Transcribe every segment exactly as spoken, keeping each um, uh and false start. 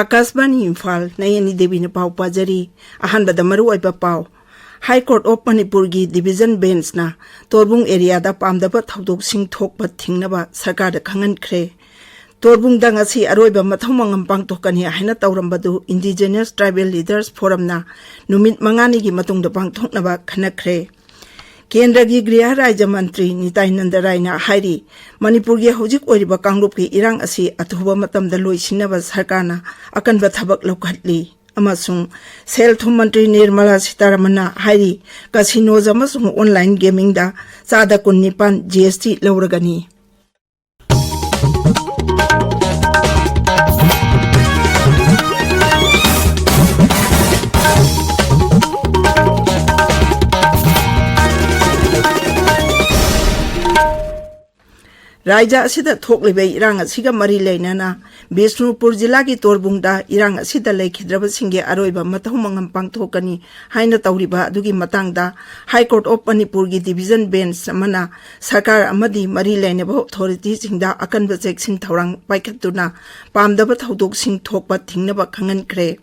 ꯑꯀꯥꯁꯕꯥꯅꯤ ꯏꯝꯐꯥꯜ, ꯅꯌꯅꯤ ꯗꯦꯕꯤꯅ ꯄꯥꯎ ꯄꯥꯖꯔꯤ꯫ ꯑꯍꯥꯟꯕꯗ ꯃꯔꯨꯑꯣꯏꯕ ꯄꯥꯎ꯫ High Court of ꯃꯅꯤꯄꯨꯔꯒꯤ division benchꯅ ꯇꯣꯔꯕꯨꯡ areaꯗ ꯄꯥꯝꯗꯕ ꯊꯧꯗꯣꯛꯁꯤꯡ ꯊꯣꯛꯄ ꯊꯤꯡꯅꯕ ꯁꯔꯀꯥꯔꯗ ꯈꯪꯍꯟꯈ꯭ꯔꯦ꯫ ꯇꯣꯔꯕꯨꯡꯗ ꯉꯁꯤ ꯑꯔꯣꯏꯕ ꯃꯊꯧ ꯃꯉꯝ ꯄꯥꯡꯊꯣꯛꯀꯅꯤ ꯍꯥꯏꯅ ꯇꯧꯔꯝꯕꯗꯨ Indigenous Tribal Leaders Forumꯅ ꯅꯨꯃꯤꯠ ꯃꯉꯥꯅꯤꯒꯤ ꯃꯇꯨꯡꯗ ꯄꯥꯡꯊꯣꯛꯅꯕ ꯈꯟꯅꯈ꯭ꯔꯦ꯫ ꯀꯦꯟꯗ꯭ꯔꯒꯤ ꯒ꯭ꯔꯤꯍ ꯔꯥꯖ꯭ꯌ ꯃꯟꯇ꯭ꯔꯤ ꯅꯤꯇꯥꯏꯅꯟꯗ ꯔꯥꯏꯅ ꯍꯥꯏꯔꯤ, ꯃꯅꯤꯄꯨꯔꯒꯤ ꯍꯧꯖꯤꯛ ꯑꯣꯏꯔꯤꯕ ꯀꯥꯡꯂꯨꯞꯀꯤ ꯏꯔꯥꯡ ꯑꯁꯤ ꯑꯊꯨꯕ ꯃꯇꯝꯗ ꯂꯣꯏꯁꯤꯟꯅꯕ ꯁꯔꯀꯥꯔꯅ ꯑꯀꯟꯕ ꯊꯕꯛ ꯂꯧꯈꯠꯂꯤ꯫ ꯑꯃꯁꯨꯡ ꯁꯦꯜ ꯊꯨꯝ ꯃꯟꯇ꯭ꯔꯤ ꯅꯤꯔꯃꯂꯥ ꯁꯤꯇꯥꯔꯥꯃꯟꯅ ꯍꯥꯏꯔꯤ, casinos ꯑꯃꯁꯨꯡ online gamingꯗ ꯆꯥꯗ ꯀꯨꯟꯅꯤꯄꯥꯟ G S T ꯂꯧꯔꯒꯅꯤ꯫ ꯔꯥꯖ꯭ꯌ ꯑꯁꯤꯗ ꯊꯣꯛꯂꯤꯕ ꯏꯔꯥꯡ ꯑꯁꯤꯒ ꯃꯔꯤ ꯂꯩꯅꯅ ꯕꯤꯁꯅꯨꯄꯨꯔ ꯖꯤꯂꯥꯒꯤ ꯇꯣꯔꯕꯨꯡꯗ ꯏꯔꯥꯡ ꯑꯁꯤꯗ ꯂꯩꯈꯤꯗ꯭ꯔꯕꯁꯤꯡꯒꯤ ꯑꯔꯣꯏꯕ ꯃꯊꯧ ꯃꯉꯝ ꯄꯥꯡꯊꯣꯛꯀꯅꯤ ꯍꯥꯏꯅ ꯇꯧꯔꯤꯕ ꯑꯗꯨꯒꯤ ꯃꯇꯥꯡꯗ High Court of ꯃꯅꯤꯄꯨꯔꯒꯤ division bench ꯑꯃꯅ ꯁꯔꯀꯥꯔ ꯑꯃꯗꯤ ꯃꯔꯤ ꯂꯩꯅꯕ authorityꯁꯤꯡꯗ ꯑꯀꯟꯕ ꯆꯦꯛꯁꯤꯟ ꯊꯧꯔꯥꯡ ꯄꯥꯏꯈꯠꯇꯨꯅ ꯄꯥꯝꯗꯕ ꯊꯧꯗꯣꯛꯁꯤꯡ ꯊꯣꯛꯄ ꯊꯤꯡꯅꯕ ꯈꯪꯍꯟꯈ꯭ꯔꯦ꯫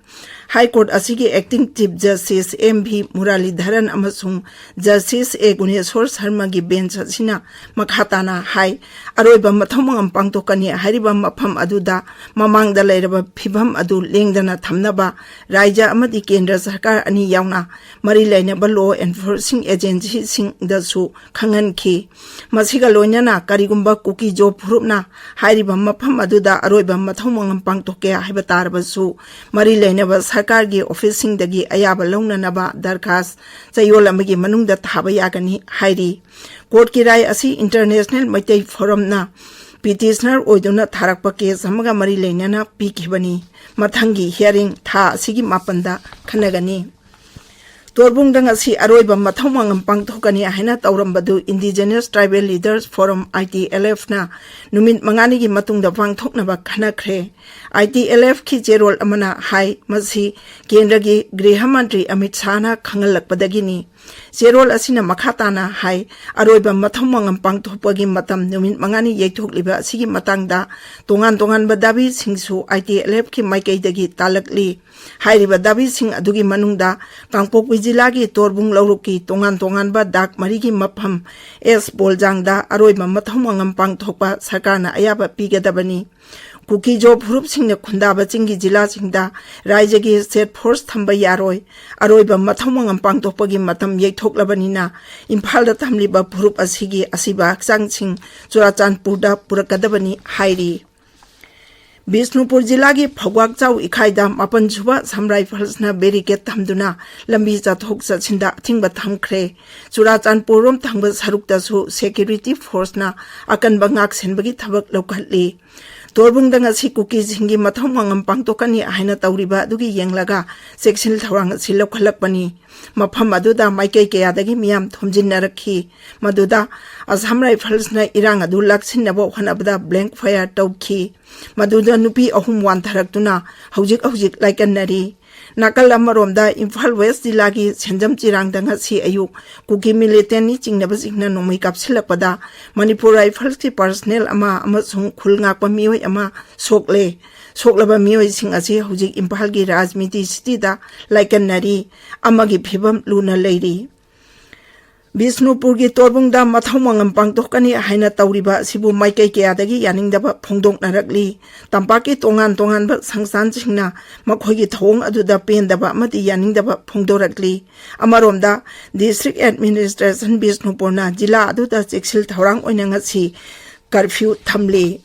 High Court ꯑꯁꯤꯒꯤ acting Chief Justice M V ꯃꯨꯔꯥꯂꯤꯙꯔꯟ ꯑꯃꯁꯨꯡ Justice A ꯒꯨꯅꯦꯁꯣꯔ ꯁꯔꯃꯒꯤ bench ꯑꯁꯤꯅ ꯃꯈꯥ ꯇꯥꯅ ꯍꯥꯏ, ꯑꯔꯣꯏꯕ ꯃꯊꯧ ꯃꯉꯝ ꯄꯥꯡꯊꯣꯛꯀꯅꯤ ꯍꯥꯏꯔꯤꯕ ꯃꯐꯝ ꯑꯗꯨꯗ ꯃꯃꯥꯡꯗ ꯂꯩꯔꯕ ꯐꯤꯚꯝ ꯑꯗꯨ ꯂꯦꯡꯗꯅ ꯊꯝꯅꯕ ꯔꯥꯖ꯭ꯌ ꯑꯃꯗꯤ ꯀꯦꯟꯗ꯭ꯔ ꯁꯔꯀꯥꯔ ꯑꯅꯤ ꯌꯥꯎꯅ ꯃꯔꯤ ꯂꯩꯅꯕ law enforcing agencyꯁꯤꯡꯗꯁꯨ ꯈꯪꯍꯟꯈꯤ꯫ ꯃꯁꯤꯒ ꯂꯣꯏꯅꯅ ꯀꯔꯤꯒꯨꯝꯕ ꯀꯨꯀꯤ-ꯖꯣ ꯐꯨꯔꯨꯞꯅ ꯍꯥꯏꯔꯤꯕ ꯃꯐꯝ ꯑꯗꯨꯗ ꯑꯔꯣꯏꯕ ꯃꯊꯧ ꯃꯉꯝ ꯄꯥꯡꯊꯣꯛꯀꯦ ꯍꯥꯏꯕ ꯇꯥꯔꯕꯁꯨ, ꯃꯔꯤ ꯂꯩꯅꯕ ꯁꯔꯀꯥꯔꯒꯤ officeꯁꯤꯡꯗꯒꯤ ꯑꯌꯥꯕ ꯂꯧꯅꯅꯕ ꯗꯔꯈꯥꯁ ꯆꯌꯣꯜ ꯑꯃꯒꯤ ꯃꯅꯨꯡꯗ ꯊꯥꯕ ꯌꯥꯒꯅꯤ ꯍꯥꯏꯔꯤ꯫ Courtꯀꯤ ꯔꯥꯏ ꯑꯁꯤ International Meitei Forumꯅ petitioner ꯑꯣꯏꯗꯨꯅ ꯊꯥꯔꯛꯄ case ꯑꯃꯒ ꯃꯔꯤ ꯂꯩꯅꯅ ꯄꯤꯈꯤꯕꯅꯤ꯫ ꯃꯊꯪꯒꯤ hearing ꯊꯥ ꯑꯁꯤꯒꯤ ꯃꯥꯄꯟꯗ ꯈꯟꯅꯒꯅꯤ꯫ ꯇꯣꯔꯕꯨꯡꯗ ꯉꯁꯤ ꯑꯔꯣꯏꯕ ꯃꯊꯧ ꯃꯉꯝ ꯄꯥꯡꯊꯣꯛꯀꯅꯤ ꯍꯥꯏꯅ ꯇꯧꯔꯝꯕꯗꯨ Indigenous Tribal Leaders Forum, I T L F, ꯅ ꯅꯨꯃꯤꯠ ꯃꯉꯥꯅꯤꯒꯤ ꯃꯇꯨꯡꯗ ꯄꯥꯡꯊꯣꯛꯅꯕ ꯈꯟꯅꯈ꯭ꯔꯦ꯫ I T L F ꯀꯤ ꯆꯦꯔꯣꯜ ꯑꯃꯅ ꯍꯥꯏ, ꯃꯁꯤ ꯀꯦꯟꯗ꯭ꯔꯒꯤ ꯒ꯭ꯔꯤꯍ ꯃꯟꯇ꯭ꯔꯤ ꯑꯃꯤꯠ ꯁꯥꯍꯅ ꯈꯪꯍꯜꯂꯛꯄꯗꯒꯤꯅꯤ꯫ ꯆꯦꯔꯣꯜ ꯑꯁꯤꯅ ꯃꯈꯥ ꯇꯥꯅ ꯍꯥꯏ, ꯑꯔꯣꯏꯕ ꯃꯊꯧ ꯃꯉꯝ ꯄꯥꯡꯊꯣꯛꯄꯒꯤ ꯃꯇꯝ ꯅꯨꯃꯤꯠ ꯃꯉꯥꯅꯤ ꯌꯩꯊꯣꯛꯂꯤꯕ ꯑꯁꯤꯒꯤ ꯃꯇꯥꯡꯗ ꯇꯣꯉꯥꯟ ꯇꯣꯉꯥꯟꯕ ꯗꯥꯕꯤꯁꯤꯡꯁꯨ I T L F ꯀꯤ ꯃꯥꯏꯀꯩꯗꯒꯤ ꯇꯥꯂꯛꯂꯤ꯫ ꯍꯥꯏꯔꯤꯕ ꯗꯥꯕꯤꯁꯤꯡ ꯑꯗꯨꯒꯤ ꯃꯅꯨꯡꯗ ꯀꯥꯡꯄꯣꯛꯄꯤ ꯖꯤꯂꯥꯒꯤ ꯇꯣꯔꯕꯨꯡ ꯂꯧꯔꯣꯛꯀꯤ ꯇꯣꯉꯥꯟ ꯇꯣꯉꯥꯟꯕ ꯗꯥꯛ ꯃꯔꯤꯒꯤ ꯃꯐꯝ ꯑꯦꯁ ꯕꯣꯜꯖꯥꯡꯗ ꯑꯔꯣꯏꯕ ꯃꯊꯧ ꯃꯉꯝ ꯄꯥꯡꯊꯣꯛꯄ ꯁꯔꯀꯥꯔꯅ ꯑꯌꯥꯕ ꯄꯤꯒꯗꯕꯅꯤ꯫ ꯀꯨꯀꯤ-ꯖꯣ ꯐꯨꯔꯨꯞꯁꯤꯡꯅ ꯈꯨꯟꯗꯥꯕ ꯆꯤꯡꯒꯤ ꯖꯤꯂꯥꯁꯤꯡꯗ ꯔꯥꯏꯖꯒꯤ ꯁ꯭ꯇꯦꯠ ꯐꯣꯔꯁ ꯊꯝꯕ ꯌꯥꯔꯣꯏ꯫ ꯑꯔꯣꯏꯕ ꯃꯊꯧ ꯃꯉꯝ ꯄꯥꯡꯊꯣꯛꯄꯒꯤ ꯃꯇꯝ ꯌꯩꯊꯣꯛꯂꯕꯅꯤꯅ ꯏꯝꯐꯥꯜꯗ ꯊꯝꯂꯤꯕ ꯐꯨꯔꯨꯞ ꯑꯁꯤꯒꯤ ꯑꯁꯤꯕ ꯍꯛꯆꯥꯡꯁꯤꯡ ꯆꯨꯔꯥꯆꯥꯟꯄꯨꯔꯗ ꯄꯨꯔꯛꯀꯗꯕꯅꯤ ꯍꯥꯏꯔꯤ꯫ ꯕꯤꯁꯅꯨꯄꯨꯔ ꯖꯤꯂꯥꯒꯤ ꯐꯧꯕꯥꯛꯆꯥꯎ ꯏꯈꯥꯏꯗ ꯃꯥꯄꯟ ꯁꯨꯕ Assam Riflesꯅ barricade ꯊꯝꯗꯨꯅ ꯂꯝꯕꯤ ꯆꯠꯊꯣꯛ ꯆꯠꯁꯤꯟꯗ ꯑꯊꯤꯡꯕ ꯊꯝꯈ꯭ꯔꯦ꯫ ꯆꯨꯔꯥꯆꯥꯟꯄꯨꯔꯔꯣꯝ ꯊꯪꯕ ꯁꯔꯨꯛꯇꯁꯨ security forceꯅ ꯑꯀꯟꯕ ꯉꯥꯛꯁꯦꯟꯕꯒꯤ ꯊꯕꯛ ꯂꯧꯈꯠꯂꯤ꯫ ꯇꯣꯔꯕꯨꯡꯗ ꯉꯁꯤ ꯀꯨꯀꯤꯁꯤꯡꯒꯤ ꯃꯊꯧ ꯃꯉꯝ ꯄꯥꯡꯊꯣꯛꯀꯅꯤ ꯍꯥꯏꯅ ꯇꯧꯔꯤꯕ ꯑꯗꯨꯒꯤ ꯌꯦꯡꯂꯒ ꯆꯦꯛꯁꯤꯟ ꯊꯧꯔꯥꯡ ꯑꯁꯤ ꯂꯧꯈꯠꯂꯛꯄꯅꯤ꯫ ꯃꯐꯝ ꯑꯗꯨꯗ ꯃꯥꯏꯀꯩ ꯀꯌꯥꯗꯒꯤ ꯃꯤꯌꯥꯝ ꯊꯣꯝꯖꯤꯟꯅꯔꯛꯈꯤ꯫ ꯃꯗꯨꯗ Assam Riflesꯅ ꯏꯔꯥꯡ ꯑꯗꯨ ꯂꯥꯛꯁꯤꯟꯅꯕ ꯍꯣꯠꯅꯕꯗ blank fire ꯇꯧꯈꯤ꯫ ꯃꯗꯨꯗ ꯅꯨꯄꯤ ꯑꯍꯨꯝ ꯋꯥꯟꯊꯔꯛꯇꯨꯅ ꯍꯧꯖꯤꯛ ꯍꯧꯖꯤꯛ ꯂꯥꯏꯀꯠꯅꯔꯤ꯫ ꯅꯥꯀꯜ ꯑꯃꯔꯣꯝꯗ ꯏꯝꯐꯥꯜ ꯋꯦꯁ ꯖꯤꯂꯥꯒꯤ ꯁꯦꯟꯖꯝ ꯆꯤꯔꯥꯡꯗ ꯉꯁꯤ ꯑꯌꯨꯛ ꯀꯨꯀꯤ militantꯅꯤ ꯆꯤꯡꯅꯕꯁꯤꯡꯅ ꯅꯣꯡꯃꯩ ꯀꯥꯞꯁꯤꯜꯂꯛꯄꯗ ꯃꯅꯤꯄꯨꯔ Riflesꯀꯤ personnel ꯑꯃ ꯑꯃꯁꯨꯡ ꯈꯨꯜ ꯉꯥꯛꯄ ꯃꯤꯑꯣꯏ ꯑꯃ ꯁꯣꯛꯂꯦ꯫ ꯁꯣꯛꯂꯕ ꯃꯤꯑꯣꯏꯁꯤꯡ ꯑꯁꯤ ꯍꯧꯖꯤꯛ ꯏꯝꯐꯥꯜꯒꯤ ꯔꯥꯖꯃꯤꯇꯤ ꯁꯤꯇꯤꯗ ꯂꯥꯏꯀꯠꯅꯔꯤ꯫ ꯑꯃꯒꯤ ꯐꯤꯕꯝ ꯂꯨꯅ ꯂꯩꯔꯤ꯫ ꯕꯤꯁꯅꯨꯄꯨꯔꯒꯤ ꯇꯣꯔꯕꯨꯡꯗ ꯃꯊꯧ ꯃꯉꯝ ꯄꯥꯡꯊꯣꯛꯀꯅꯤ ꯍꯥꯏꯅ ꯇꯧꯔꯤꯕ ꯑꯁꯤꯕꯨ ꯃꯥꯏꯀꯩ ꯀꯌꯥꯗꯒꯤ ꯌꯥꯅꯤꯡꯗꯕ ꯐꯣꯡꯗꯣꯛꯅꯔꯛꯂꯤ꯫ ꯇꯝꯄꯥꯛꯀꯤ ꯇꯣꯉꯥꯟ ꯇꯣꯉꯥꯟꯕ ꯁꯪꯁꯊꯥꯟꯁꯤꯡꯅ ꯃꯈꯣꯏꯒꯤ ꯊꯧꯑꯣꯡ ꯑꯗꯨꯗ ꯄꯦꯟꯗꯕ ꯑꯃꯗꯤ ꯌꯥꯅꯤꯡꯗꯕ ꯐꯣꯡꯗꯣꯔꯛꯂꯤ꯫ ꯑꯃꯔꯣꯝꯗ, District Administration ꯕꯤꯁꯅꯨꯄꯨꯔꯅ ꯖꯤꯂꯥ ꯑꯗꯨꯗ ꯆꯦꯛꯁꯤꯜ ꯊꯧꯔꯥꯡ ꯑꯣꯏꯅ ꯉꯁꯤ curfew ꯊꯝꯂꯤ꯫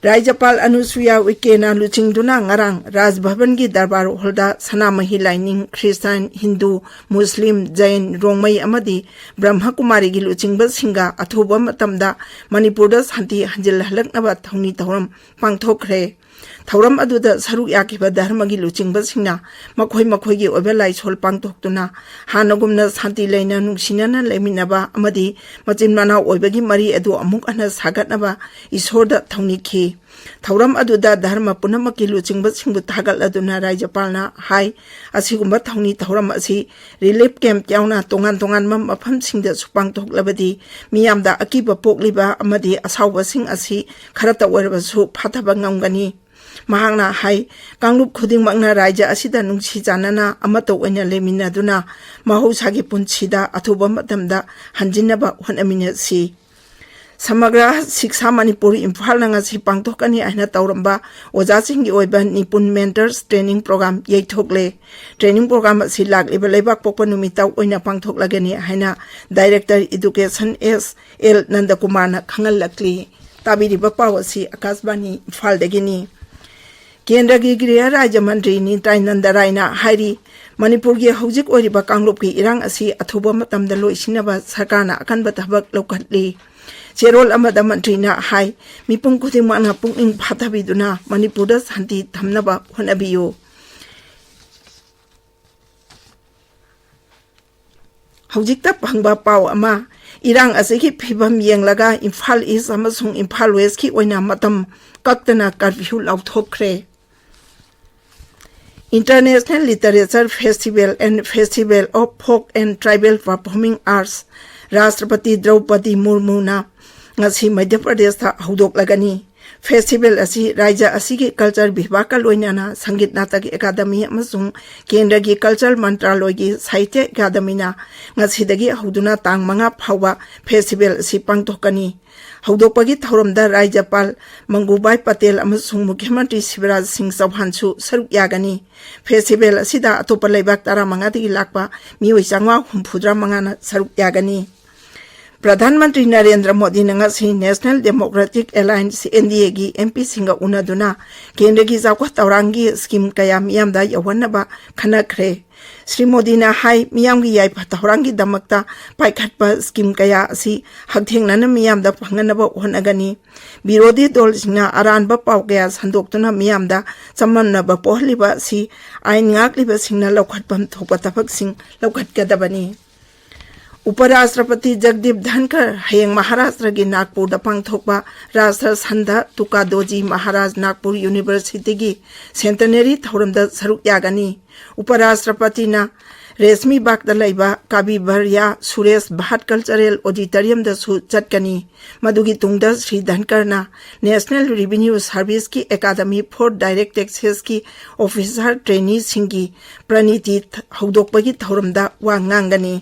ꯔꯥꯖ꯭ꯌꯄꯥꯜ ꯑꯅꯨꯁꯨꯌꯥ ꯎꯏꯀꯦꯅ ꯂꯨꯆꯤꯡꯗꯨꯅ ꯉꯔꯥꯡ ꯔꯥꯖ ꯚꯕꯟꯒꯤ ꯗꯔꯕꯥꯔ ꯍꯣꯜꯗ ꯁꯅꯥꯃꯍꯤ ꯂꯥꯏꯅꯤꯡ, ꯈ꯭ꯔꯤꯁꯇꯥꯟ, ꯍꯤꯟꯗꯨ, ꯃꯨꯁꯂꯤꯝ, ꯖꯩꯟ, ꯔꯣꯡꯃꯩ ꯑꯃꯗꯤ ꯕ꯭ꯔꯍꯃꯀꯨꯃꯥꯔꯤꯒꯤ ꯂꯨꯆꯤꯡꯕꯁꯤꯡꯒ ꯑꯊꯨꯕ ꯃꯇꯝꯗ ꯃꯅꯤꯄꯨꯔꯗ ꯁꯥꯟꯇꯤ ꯍꯟꯖꯤꯜꯍꯜꯂꯛꯅꯕ ꯊꯧꯅꯤ ꯊꯧꯔꯝ ꯄꯥꯡꯊꯣꯛꯈ꯭ꯔꯦ꯫ ꯊꯧꯔꯝ ꯑꯗꯨꯗ ꯁꯔꯨꯛ ꯌꯥꯈꯤꯕ ꯙꯔꯃꯒꯤ ꯂꯨꯆꯤꯡꯕꯁꯤꯡꯅ ꯃꯈꯣꯏ ꯃꯈꯣꯏꯒꯤ ꯑꯣꯏꯕ ꯂꯥꯏꯁꯣꯜ ꯄꯥꯡꯊꯣꯛꯇꯨꯅ ꯍꯥꯟꯅꯒꯨꯝꯅ ꯁꯥꯟꯇꯤ ꯂꯩꯅ ꯅꯨꯡꯁꯤꯅꯅ ꯂꯩꯃꯤꯟꯅꯕ ꯑꯃꯗꯤ ꯃꯆꯤꯟ ꯃꯅꯥꯎ ꯑꯣꯏꯕꯒꯤ ꯃꯔꯤ ꯑꯗꯨ ꯑꯃꯨꯛ ꯍꯟꯅ ꯁꯥꯒꯠꯅꯕ ꯏꯁꯣꯔꯗ ꯊꯧꯅꯤꯈꯤ꯫ ꯊꯧꯔꯝ ꯑꯗꯨꯗ ꯙꯔꯃ ꯄꯨꯝꯅꯃꯛꯀꯤ ꯂꯨꯆꯤꯡꯕꯁꯤꯡꯕꯨ ꯊꯥꯒꯠꯂꯗꯨꯅ ꯔꯥꯖ꯭ꯌꯄꯥꯜꯅ ꯍꯥꯏ, ꯑꯁꯤꯒꯨꯝꯕ ꯊꯧꯅꯤ ꯊꯧꯔꯝ ꯑꯁꯤ ꯔꯤꯂꯤꯐ ꯀꯦꯝꯞ ꯌꯥꯎꯅ ꯇꯣꯉꯥꯟ ꯇꯣꯉꯥꯟꯕ ꯃꯐꯝꯁꯤꯡꯗꯁꯨ ꯄꯥꯡꯊꯣꯛꯂꯕꯗꯤ ꯃꯤꯌꯥꯝꯗ ꯑꯀꯤꯕ ꯄꯣꯛꯂꯤꯕ ꯑꯃꯗꯤ ꯑꯁꯥꯎꯕꯁꯤꯡ ꯑꯁꯤ ꯈꯔꯇ ꯑꯣꯏꯔꯕꯁꯨ ꯐꯥꯊꯕ ꯉꯝꯒꯅꯤ꯫ ꯃꯍꯥꯛꯅ ꯍꯥꯏ, ꯀꯥꯡꯂꯨꯞ ꯈꯨꯗꯤꯡꯃꯛꯅ ꯔꯥꯖ꯭ꯌ ꯑꯁꯤꯗ ꯅꯨꯡꯁꯤ ꯆꯥꯟꯅꯅ ꯑꯃꯠꯇ ꯑꯣꯏꯅ ꯂꯩꯃꯤꯟꯅꯗꯨꯅ ꯃꯍꯧꯁꯥꯒꯤ ꯄꯨꯟꯁꯤꯗ ꯑꯊꯨꯕ ꯃꯇꯝꯗ ꯍꯟꯖꯤꯟꯅꯕ ꯍꯣꯠꯅꯃꯤꯟꯅꯁꯤ꯫ ꯁꯃꯒ꯭ꯔ ꯁꯤꯛꯁꯥ ꯃꯅꯤꯄꯨꯔ ꯏꯝꯐꯥꯜꯅ ꯉꯁꯤ ꯄꯥꯡꯊꯣꯛꯀꯅꯤ ꯍꯥꯏꯅ ꯇꯧꯔꯝꯕ ꯑꯣꯖꯥꯁꯤꯡꯒꯤ ꯑꯣꯏꯕ ꯅꯤꯄꯨꯟ ꯃꯦꯟꯇꯔꯁ ꯇ꯭ꯔꯦꯅꯤꯡ ꯄ꯭ꯔꯣꯒ꯭ꯔꯥꯝ ꯌꯩꯊꯣꯛꯂꯦ꯫ ꯇ꯭ꯔꯦꯅꯤꯡ ꯄ꯭ꯔꯣꯒ꯭ꯔꯥꯝ ꯑꯁꯤ ꯂꯥꯛꯂꯤꯕ ꯂꯩꯕꯥꯛ ꯄꯣꯛꯄ ꯅꯨꯃꯤꯠꯇ ꯑꯣꯏꯅ ꯄꯥꯡꯊꯣꯛꯂꯒꯅꯤ ꯍꯥꯏꯅ ꯗꯥꯏꯔꯦꯛꯇꯔ ꯏꯗꯨꯀꯦꯁꯟ ꯑꯦꯁ ꯑꯦꯜ ꯅꯟꯗꯀꯨꯃꯥꯔꯅ ꯈꯪꯍꯜꯂꯛꯂꯤ꯫ ꯇꯥꯕꯤꯔꯤꯕ ꯄꯥꯎ ꯑꯁꯤ ꯑꯀꯥꯁꯕꯥꯅꯤ ꯏꯝꯐꯥꯜꯗꯒꯤꯅꯤ꯫ ꯀꯦꯟꯗ꯭ꯔꯒꯤ ꯒ꯭ꯔꯤꯍ ꯔꯥꯖ꯭ꯌ ꯃꯟꯇ꯭ꯔꯤ ꯅꯤꯇꯥꯏꯅꯟꯗ ꯔꯥꯏꯅ ꯍꯥꯏꯔꯤ, ꯃꯅꯤꯄꯨꯔꯒꯤ ꯍꯧꯖꯤꯛ ꯑꯣꯏꯔꯤꯕ ꯀꯥꯡꯂꯨꯞꯀꯤ ꯏꯔꯥꯡ ꯑꯁꯤ ꯑꯊꯨꯕ ꯃꯇꯝꯗ ꯂꯣꯏꯁꯤꯟꯅꯕ ꯁꯔꯀꯥꯔꯅ ꯑꯀꯟꯕ ꯊꯕꯛ ꯂꯧꯈꯠꯂꯤ꯫ ꯆꯦꯔꯣꯜ ꯑꯃꯗ ꯃꯟꯇ꯭ꯔꯤꯅ ꯍꯥꯏ, ꯃꯤꯄꯨꯝ ꯈꯨꯗꯤꯡꯃꯛꯅ ꯄꯨꯛꯅꯤꯡ ꯐꯥꯊꯕꯤꯗꯨꯅ ꯃꯅꯤꯄꯨꯔꯗ ꯁꯥꯟꯇꯤ ꯊꯝꯅꯕ ꯍꯣꯠꯅꯕꯤꯌꯨ꯫ ꯍꯧꯖꯤꯛꯇ ꯐꯪꯕ ꯄꯥꯎ ꯑꯃ, ꯏꯔꯥꯡ ꯑꯁꯤꯒꯤ ꯐꯤꯕꯝ ꯌꯦꯡꯂꯒ ꯏꯝꯐꯥꯜ ꯏꯁ ꯑꯃꯁꯨꯡ ꯏꯝꯐꯥꯜ ꯋꯦꯁꯀꯤ ꯑꯣꯏꯅ ꯃꯇꯝ ꯀꯛꯇꯅ curfew ꯂꯥꯎꯊꯣꯛꯈ꯭ꯔꯦ꯫ International Literature Festival and Festival of Folk and Tribal Performing Arts, ꯔꯥꯁꯇ꯭ꯔꯄꯇꯤ ꯗ꯭ꯔꯧꯄꯗꯤ ꯃꯨꯔꯃꯨꯅ ꯉꯁꯤ ꯃꯙ꯭ꯌ ꯄ꯭ꯔꯗꯦꯁꯇ ꯍꯧꯗꯣꯛꯂꯒꯅꯤ꯫ ꯐꯦꯁꯇꯤꯚꯦꯜ ꯑꯁꯤ ꯔꯥꯖ꯭ꯌ ꯑꯁꯤꯒꯤ ꯀꯜꯆꯔ ꯚꯤꯚꯥꯒꯀ ꯂꯣꯏꯅꯅ ꯁꯪꯒꯤꯠ ꯅꯥꯇꯛ ꯑꯦꯀꯥꯗꯃꯤ ꯑꯃꯁꯨꯡ ꯀꯦꯟꯗ꯭ꯔꯒꯤ ꯀꯜꯆꯔ ꯃꯟꯇ꯭ꯔꯥꯂꯣꯏꯒꯤ ꯁꯥꯍꯤꯇ꯭ꯌ ꯑꯦꯀꯥꯗꯃꯤꯅ ꯉꯁꯤꯗꯒꯤ ꯍꯧꯗꯨꯅ ꯇꯥꯡ ꯃꯉꯥ ꯐꯥꯎꯕ ꯐꯦꯁꯇꯤꯚꯦꯜ ꯑꯁꯤ ꯄꯥꯡꯊꯣꯛꯀꯅꯤ꯫ ꯍꯧꯗꯣꯛꯄꯒꯤ ꯊꯧꯔꯝꯗ ꯔꯥꯖ꯭ꯌꯄꯥꯜ ꯃꯪꯒꯨꯕꯥꯏ ꯄꯇꯦꯜ ꯑꯃꯁꯨꯡ ꯃꯨꯈ꯭ꯌ ꯃꯟꯇ꯭ꯔꯤ ꯁꯤꯕꯔꯥꯖ ꯁꯤꯡ ꯆꯧꯍꯥꯟꯁꯨ ꯁꯔꯨꯛ ꯌꯥꯒꯅꯤ꯫ ꯐꯦꯁꯇꯤꯚꯦꯜ ꯑꯁꯤꯗ ꯑꯇꯣꯞꯄ ꯂꯩꯕꯥꯛ ꯇꯔꯥꯃꯉꯥꯗꯒꯤ ꯂꯥꯛꯄ ꯃꯤꯑꯣꯏ ꯆꯥꯝꯃꯉꯥ ꯍꯨꯝꯐꯨꯇꯔꯥ ꯃꯉꯥꯅ ꯁꯔꯨꯛ ꯌꯥꯒꯅꯤ꯫ ꯄ꯭ꯔꯙꯥꯟ ꯃꯟꯇ꯭ꯔꯤ ꯅꯔꯦꯟꯗ꯭ꯔ ꯃꯣꯗꯤꯅ ꯉꯁꯤ National Democratic Alliance, N D A ꯒꯤ M P ꯁꯤꯡꯒ ꯎꯅꯗꯨꯅ ꯀꯦꯟꯗ꯭ꯔꯒꯤ ꯆꯥꯎꯈꯠ ꯊꯧꯔꯥꯡꯒꯤ scheme ꯀꯌꯥ ꯃꯤꯌꯥꯝꯗ ꯌꯧꯍꯟꯅꯕ ꯈꯟꯅꯈ꯭ꯔꯦ꯫ ꯁ꯭ꯔꯤ ꯃꯣꯗꯤꯅ ꯍꯥꯏ, ꯃꯤꯌꯥꯝꯒꯤ ꯌꯥꯏꯐ ꯊꯧꯔꯥꯡꯒꯤꯗꯃꯛꯇ ꯄꯥꯏꯈꯠꯄ scheme ꯀꯌꯥ ꯑꯁꯤ ꯍꯛꯊꯦꯡꯅꯅ ꯃꯤꯌꯥꯝꯗ ꯐꯪꯍꯟꯅꯕ ꯍꯣꯠꯅꯒꯅꯤ꯫ ꯕꯤꯔꯣꯙꯤ ꯗꯜꯁꯤꯡꯅ ꯑꯔꯥꯟꯕ ꯄꯥꯎ ꯀꯌꯥ ꯁꯟꯗꯣꯛꯇꯨꯅ ꯃꯤꯌꯥꯝꯗ ꯆꯃꯝꯅꯕ ꯄꯣꯛꯍꯜꯂꯤꯕ ꯑꯁꯤ ꯑꯥꯏꯟ ꯉꯥꯛꯂꯤꯕꯁꯤꯡꯅ ꯂꯧꯈꯠꯐꯝ ꯊꯣꯛꯄ ꯊꯕꯛꯁꯤꯡ ꯂꯧꯈꯠꯀꯗꯕꯅꯤ꯫ ꯎꯄꯔꯥꯁꯇ꯭ꯔꯄꯇꯤ ꯖꯒꯗꯤꯞ ꯙꯟꯈꯔ ꯍꯌꯦꯡ ꯃꯍꯥꯔꯥꯁꯇ꯭ꯔꯒꯤ ꯅꯥꯒꯄꯨꯔꯗ ꯄꯥꯡꯊꯣꯛꯄ ꯔꯥꯁꯇ꯭ꯔ ꯁꯟꯙ ꯇꯨꯀꯥꯗꯣꯖꯤ ꯃꯍꯥꯔꯥꯖ ꯅꯥꯒꯄꯨꯔ ꯌꯨꯅꯤꯚꯔꯁꯤꯇꯤꯒꯤ centenary ꯊꯧꯔꯝꯗ ꯁꯔꯨꯛ ꯌꯥꯒꯅꯤ꯫ ꯎꯄꯔꯥꯁꯇ꯭ꯔꯄꯇꯤꯅ ꯔꯦꯁꯃꯤ ꯕꯥꯒꯇ ꯂꯩꯕ ꯀꯥꯕꯤꯚꯔꯌꯥ ꯁꯨꯔꯦꯁ ꯚꯥꯠ ꯀꯜꯆꯔꯦꯜ ꯑꯣꯗꯤꯇꯣꯔꯤꯌꯝꯗꯁꯨ ꯆꯠꯀꯅꯤ꯫ ꯃꯗꯨꯒꯤ ꯇꯨꯡꯗ ꯁ꯭ꯔꯤ ꯙꯟꯈꯔꯅ National Revenue Service ꯀꯤ Academy for Direct Taxes ꯀꯤ officer trainee ꯁꯤꯡꯒꯤ ꯄ꯭ꯔꯅꯤꯇꯤ ꯍꯧꯗꯣꯛꯄꯒꯤ ꯊꯧꯔꯝꯗ ꯋꯥ ꯉꯥꯡꯒꯅꯤ꯫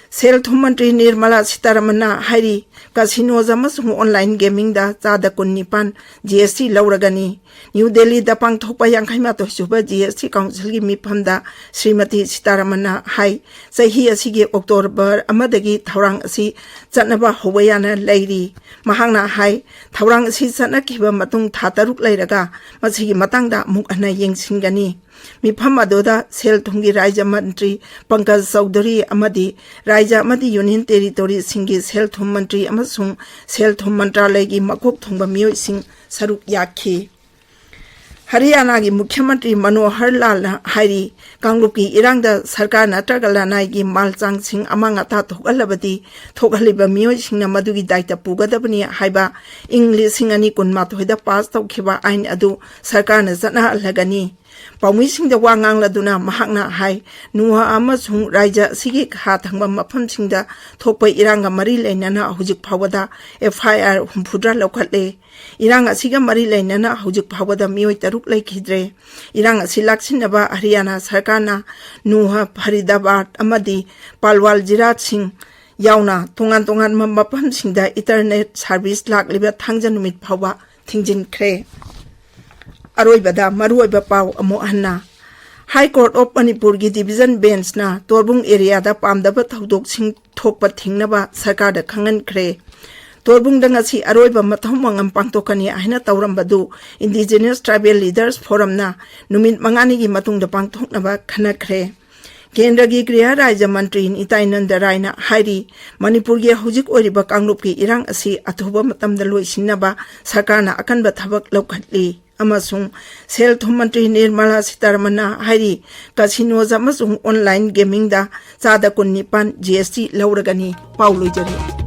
ꯁꯦꯜ ꯊꯨꯝ ꯃꯟꯇ꯭ꯔꯤ ꯅꯤꯔꯃꯂꯥ ꯁꯤꯇꯥꯔꯥꯃꯟꯅ ꯍꯥꯏꯔꯤ, casinos ꯑꯃꯁꯨꯡ online gaming ꯗ ꯆꯥꯗ ꯀꯨꯟꯅꯤꯄꯥꯟ G S T ꯂꯧꯔꯒꯅꯤ꯫ ꯅ꯭ꯌꯨ ꯗꯦꯜꯂꯤꯗ ꯄꯥꯡꯊꯣꯛꯄ ꯌꯥꯡꯈꯩ ꯃꯥꯊꯣꯏ ꯁꯨꯕ G S T council ꯒꯤ ꯃꯤꯐꯝꯗ ꯁ꯭ꯔꯤꯃꯇꯤ ꯁꯤꯇꯥꯔꯥꯃꯟꯅ ꯍꯥꯏ, ꯆꯍꯤ ꯑꯁꯤꯒꯤ October ꯑꯃꯗꯒꯤ ꯊꯧꯔꯥꯡ ꯑꯁꯤ ꯆꯠꯅꯕ ꯍꯧꯕ ꯌꯥꯅ ꯂꯩꯔꯤ꯫ ꯃꯍꯥꯛꯅ ꯍꯥꯏ, ꯊꯧꯔꯥꯡ ꯑꯁꯤ ꯆꯠꯅꯈꯤꯕ ꯃꯇꯨꯡ ꯊꯥ ꯇꯔꯨꯛ ꯂꯩꯔꯒ ꯃꯁꯤꯒꯤ ꯃꯇꯥꯡꯗ ꯑꯃꯨꯛ ꯍꯟꯅ ꯌꯦꯡꯁꯤꯟꯒꯅꯤ꯫ ꯃꯤꯐꯝ ꯑꯗꯨꯗ ꯁꯦꯜ ꯊꯨꯝꯒꯤ ꯔꯥꯖ꯭ꯌ ꯃꯟꯇ꯭ꯔꯤ ꯄꯪꯀꯖ ꯆꯧꯙꯨꯔꯤ ꯑꯃꯗꯤ ꯔꯥꯖ꯭ꯌ ꯑꯃꯗꯤ Union Territory ꯁꯤꯡꯒꯤ ꯁꯦꯜ ꯊꯨꯝ ꯃꯟꯇ꯭ꯔꯤ ꯑꯃꯁꯨꯡ ꯁꯦꯜ ꯊꯨꯝ ꯃꯟꯇ꯭ꯔꯥꯂꯌꯒꯤ ꯃꯀꯣꯛ ꯊꯣꯡꯕ ꯃꯤꯑꯣꯏꯁꯤꯡ ꯁꯔꯨꯛ ꯌꯥꯈꯤ꯫ ꯍꯔꯤꯌꯥꯅꯥꯒꯤ ꯃꯨꯈ꯭ꯌ ꯃꯟꯇ꯭ꯔꯤ ꯃꯅꯣꯍꯔ ꯂꯥꯜꯅ ꯍꯥꯏꯔꯤ, ꯀꯥꯡꯂꯨꯞꯀꯤ ꯏꯔꯥꯡꯗ ꯁꯔꯀꯥꯔ ꯅꯠꯇ꯭ꯔꯒ ꯂꯅꯥꯏꯒꯤ ꯃꯥꯜ ꯆꯥꯡꯁꯤꯡ ꯑꯃꯥꯡ ꯑꯇꯥ ꯊꯣꯛꯍꯜꯂꯕꯗꯤ ꯊꯣꯛꯍꯜꯂꯤꯕ ꯃꯤꯑꯣꯏꯁꯤꯡꯅ ꯃꯗꯨꯒꯤ ꯗꯥꯏꯇ ꯄꯨꯒꯗꯕꯅꯤ ꯍꯥꯏꯕ ꯏꯪ ꯂꯤꯁꯤꯡ ꯑꯅꯤ ꯀꯨꯟꯃꯥꯊꯣꯏꯗ ꯄꯥꯁ ꯇꯧꯈꯤꯕ ꯑꯥꯏꯟ ꯑꯗꯨ ꯁꯔꯀꯥꯔꯅ ꯆꯠꯅꯍꯜꯂꯒꯅꯤ꯫ ꯄꯥꯎꯃꯤꯁꯤꯡꯗ ꯋꯥ ꯉꯥꯡꯂꯗꯨꯅ ꯃꯍꯥꯛꯅ ꯍꯥꯏ, ꯅꯨꯍꯥ ꯑꯃꯁꯨꯡ ꯔꯥꯏꯖ꯭ꯌ ꯑꯁꯤꯒꯤ ꯈꯥ ꯊꯪꯕ ꯃꯐꯝꯁꯤꯡꯗ ꯊꯣꯛꯄ ꯏꯔꯥꯡꯒ ꯃꯔꯤ ꯂꯩꯅꯅ ꯍꯧꯖꯤꯛ ꯐꯥꯎꯕꯗ F I R ꯍꯨꯝꯐꯨꯇꯔꯥ ꯂꯧꯈꯠꯂꯦ꯫ ꯏꯔꯥꯡ ꯑꯁꯤꯒ ꯃꯔꯤ ꯂꯩꯅꯅ ꯍꯧꯖꯤꯛ ꯐꯥꯎꯕꯗ ꯃꯤꯑꯣꯏ ꯇꯔꯨꯛ ꯂꯩꯈꯤꯗ꯭ꯔꯦ꯫ ꯏꯔꯥꯡ ꯑꯁꯤ ꯂꯥꯛꯁꯤꯟꯅꯕ ꯍꯔꯤꯌꯥꯅꯥ ꯁꯔꯀꯥꯔꯅ ꯅꯨꯍꯥ, ꯐꯔꯤꯗꯥꯕꯥꯗ ꯑꯃꯗꯤ ꯄꯥꯜꯋꯥꯜ ꯖꯤꯂꯥꯁꯤꯡ ꯌꯥꯎꯅ ꯇꯣꯉꯥꯟ ꯇꯣꯉꯥꯟꯕ ꯃꯐꯝꯁꯤꯡꯗ internet service ꯂꯥꯛꯂꯤꯕ ꯊꯥꯡꯖ ꯅꯨꯃꯤꯠ ꯐꯥꯎꯕ ꯊꯤꯡꯖꯤꯟꯈ꯭ꯔꯦ꯫ ꯑꯔꯣꯏꯕꯗ ꯃꯔꯨꯑꯣꯏꯕ ꯄꯥꯎ ꯑꯃꯨꯛ ꯍꯟꯅ꯫ High Court of ꯃꯅꯤꯄꯨꯔꯒꯤ division bench ꯅ ꯇꯣꯔꯕꯨꯡ area ꯗ ꯄꯥꯝꯗꯕ ꯊꯧꯗꯣꯛꯁꯤꯡ ꯊꯣꯛꯄ ꯊꯤꯡꯅꯕ ꯁꯔꯀꯥꯔꯗ ꯈꯪꯍꯟꯈ꯭ꯔꯦ꯫ ꯇꯣꯔꯕꯨꯡꯗ ꯉꯁꯤ ꯑꯔꯣꯏꯕ ꯃꯊꯧ ꯃꯉꯝ ꯄꯥꯡꯊꯣꯛꯀꯅꯤ ꯍꯥꯏꯅ ꯇꯧꯔꯝꯕꯗꯨ Indigenous Tribal Leaders Forumꯅ ꯅꯨꯃꯤꯠ ꯃꯉꯥꯅꯤꯒꯤ ꯃꯇꯨꯡꯗ ꯄꯥꯡꯊꯣꯛꯅꯕ ꯈꯟꯅꯈ꯭ꯔꯦ꯫ ꯀꯦꯟꯗ꯭ꯔꯒꯤ ꯒ꯭ꯔꯤꯍ ꯔꯥꯖ꯭ꯌ ꯃꯟꯇ꯭ꯔꯤ ꯅꯤꯇꯥꯏꯅꯟꯗ ꯔꯥꯏꯅ ꯍꯥꯏꯔꯤ, ꯃꯅꯤꯄꯨꯔꯒꯤ ꯍꯧꯖꯤꯛ ꯑꯣꯏꯔꯤꯕ ꯀꯥꯡꯂꯨꯞꯀꯤ ꯏꯔꯥꯡ ꯑꯁꯤ ꯑꯊꯨꯕ ꯃꯇꯝꯗ ꯂꯣꯏꯁꯤꯟꯅꯕ ꯁꯔꯀꯥꯔꯅ ꯑꯀꯟꯕ ꯊꯕꯛ ꯂꯧꯈꯠꯂꯤ ꯑꯃꯁꯨꯡ ꯁꯦꯜ ꯊꯨꯝ ꯃꯟꯇ꯭ꯔꯤ ꯅꯤꯔꯃꯂꯥ ꯁꯤꯇꯥꯔꯃꯟꯅ ꯍꯥꯏꯔꯤ, casinos ꯑꯃꯁꯨꯡ online gamingꯗ ꯆꯥꯗ ꯀꯨꯟꯅꯤꯄꯥꯟ G S T ꯂꯧꯔꯒꯅꯤ꯫ ꯄꯥꯎ ꯂꯣꯏꯖꯔꯦ꯫